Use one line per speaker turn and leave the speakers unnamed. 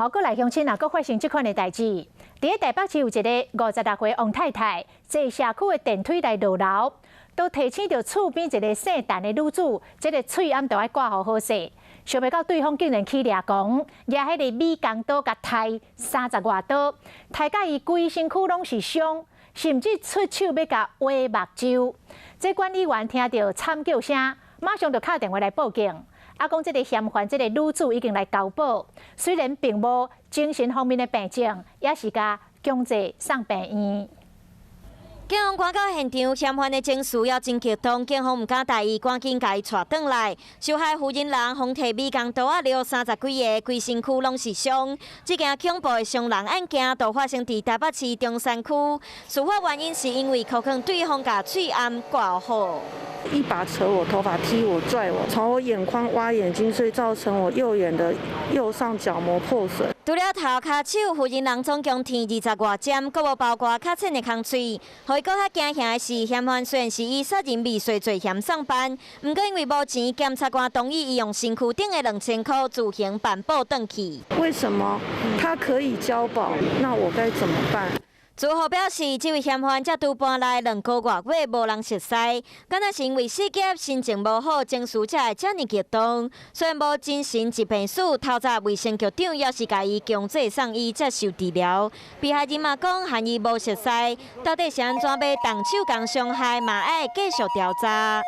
好，閣來鄉親啊，閣發生這款的代誌。佇咧台北市有一个56歲王太太，坐社區的電梯來落樓，都提醒著厝邊一个姓陳的女子，這个喙罨著愛掛予好勢。想袂到對方竟然起掠狂，攑彼个美工刀共刣三十外刀，刣甲伊規身軀攏是傷，甚至出手欲共挖目睭。這管理員聽著慘叫聲，馬上就敲電話來報警。啊，講這个嫌犯這个女子已經來交保，雖然並無精神方面的病症，也是共強制送病院。
警方趕到現場，嫌犯的情緒猶真激動，警方毋敢大意，趕緊共伊帶轉來。受害婦人人予提美工刀仔掠三十幾下，規身軀攏是傷。這件恐怖的傷人案件，就發生佇台北市中山區。事發原因是因為可能對方共喙罨掛予好。
一把扯我頭髮，踢我、拽我，從我眼眶挖眼睛，所以造成我右眼的右上角膜破損。
除了頭跤手，婦人人總共添20外針，閣無包括較淺的空喙。予伊閣較驚嚇的是，嫌犯雖然是以殺人未遂罪嫌送辦，毋過因為無錢，檢察官同意伊用身軀頂的2000箍自行辦保轉去。
為什麼他可以交保？那我該怎麼辦？
住戶表示，這位嫌犯才拄搬來2個外月，無人熟似，敢若是因為失業，心情無好，情緒才會遮爾激動。雖然無精神疾病史，透早衛生局長猶是共伊強制送醫接受治療。被害人嘛講，和伊無熟似，到底是按怎欲動手共傷害，嘛愛繼續調查。